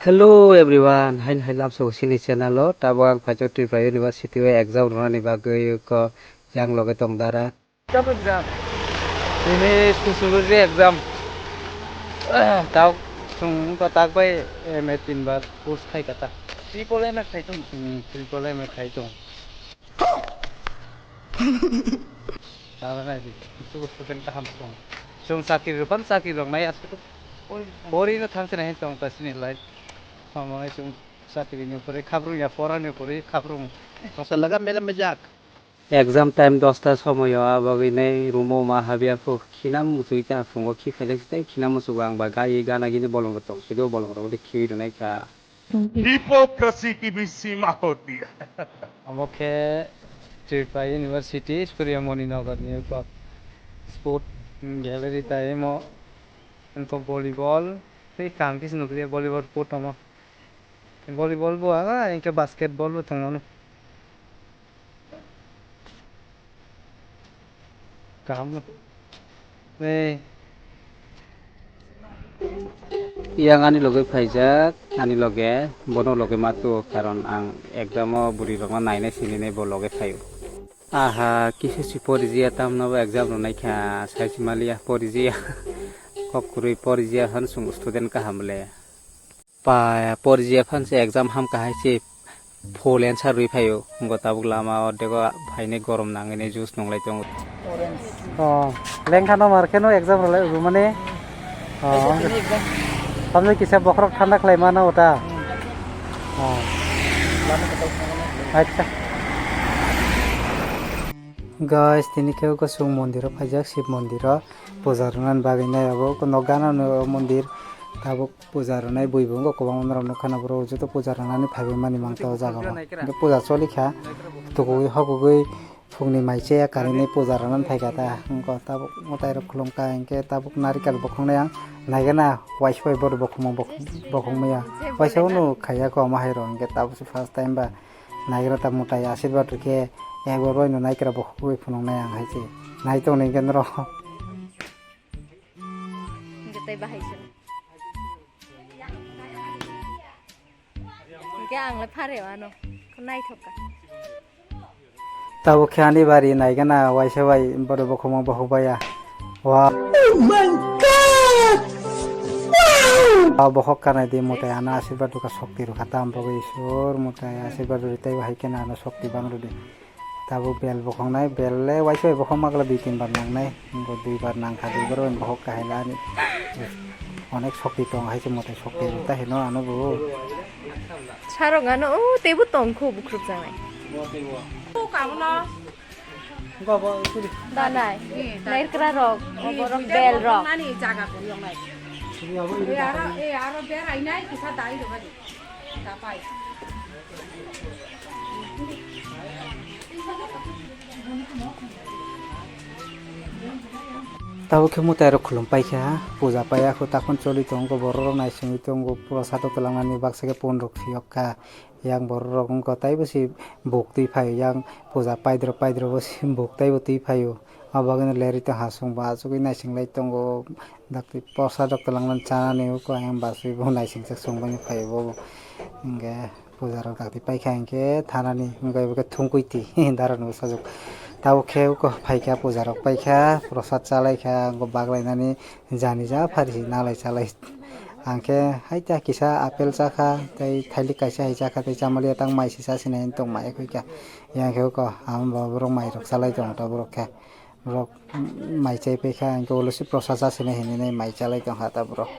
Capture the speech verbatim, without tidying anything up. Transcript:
Hello everyone, hain hai lamsok sini channel o. Tabuk ang phaijak Tripura University o exam rwnani bagwi ko yang loge tong dara. Ini sociology exam. Tabuk chwng ko tak bai M A tin bar course khai kata. Triple M A khai tong. Hmm, triple M A khai tong. Tama nai di, itu student kaham tong. Chwng chakri rwpan chakri rok nai aswk. Pori no thang sini hai tong ta sini lai. Tama nai chwng chakri ni pore khabrung ya pora ni pore khabrung. Salaga mela majak. Exam time dosta somoyo abagwi nai room o ma habya phu khina muchui ta phungo khi khaijak tei khina muchungo ang ba gai gana gini bolong rok tong sido bolong rok de khiwi rwnai kha. Hypocrisy ki bhi seema hoti hai. Omo khe Tripura University, Surya Moni Nagar ni uko sport gallery ta imo, uko volleyball, tei kaham khe se nukliya volleyball court omo. Volleyball bo anga, hinkhe basketball bo tongo. Kaham no. Ei. Yang ani loge phaijak, ani loge, bono loge ma tu, karon ang exam o bwrwi rokno nainai sininai bo loge phaio. Aha, kisa si porijiya tamno bo exam rwnai kha, sai si maliya porijiya. Kok kwrwi porijiya han sung student kaham le. Pa, porijiya phan se exam ham kahai se full answer rwi phaio. Ngo tabuk lama o dego phainai gorom nangwi nai juice nunglai tongo. Oh, lengkha no mar kheno exam rwlai rwmani. Oh, tamni kisa bokhorok thanda khlai mano uta. Oh. Acha. Guys, tini khe uko chwng mondiro phaijak, Shiv mondiro puja rwnani bagwi nai abo uko nok gana no mondir tabuk. Puja rwnai bui bo wngkha kwbangma norok nukha na borok joto puja rwnani phaiwi mani mangta o jaga o. Hwnkhe puja choli kha, tukugwi hokugwi phungni mai chaya karinwi puja rwnani phaikha ta. Wngkha tabuk mwtai rok khulumkha, hinkhe tabuk narikal bokhongnai ang naigana waisa bai bohrok bokhongma bokhong maya. Waisa bono khaiya kho omo hai rok, hinkhe tabuk se first time ba naigra ta mwtai asirwad rwkhe ekbar bai no naikra bokhogwi phunuknai ang hai se. Nai tongni hinkhe norok. Hingke tei bahai se. Hingke ang le phare o ano. Kho naithok ka. Tabuk khe ani bari naigana waisa bai bohrok bokhokma bokhok baya. Wow. Oh my God! Wow! Bokhok kanai di mwtai ano asirwad rwkha, shokti rwkha, tam bagwi Iswar mwtai asirwad rwdi tei bahai khe ano shokti bang rwdi. Tabuk bel bokhoknai, bel le waisa bai bokhokma khe dui tin bar nangnai, bo dui bar nangkha, dui bar bai bokhok kahai la ani. Onek shokti tong hai se mwtai shokti rw ta hino ano bo. Sarok ano o teibo tong kho bukruk janai. Danai, naikra rok, oborok bel rok. Nani jaga ko yong nai. E aro, e aro berai nai kisa dai rw. Tabuk khe mwtai rok khulum paikha, puja paiya kho, takhon choli tongo, borok rok naisingwi tongo, pura satok twlangnani baksa khe pon rok phiyok kha, yang borok rok wngkha taibo se buk twi phaio, yang puja paidrop paidrobo se buk taibo twi phaio. Abo bagwino lerwi tong ha chwngbo achugwi naising lai tongo. Dakti posa rok twlangmani chanani uko ayang basui bo naisingchak chwngbaini phai bo. Hingke puja rok dakti paikha hingke thanani hingke bo khe thungkui ti dara no sajak. Tabuk khe uko phaikha puja rok paikha prosad chalaikha uko baglainani jani ja phari nalai chalai. Hingke haita kisa apple chakha tei thailik kaisa hai chakha tei chamaliya tang mai sisa sinai tongma ekhuikha. Yang khe uko ama baba borok mai rok chalai tongo tabuk rok khe. Borok mai chai paikha, hingke ulo se prosad chasini hinwi mai chalai tongkha ta borok.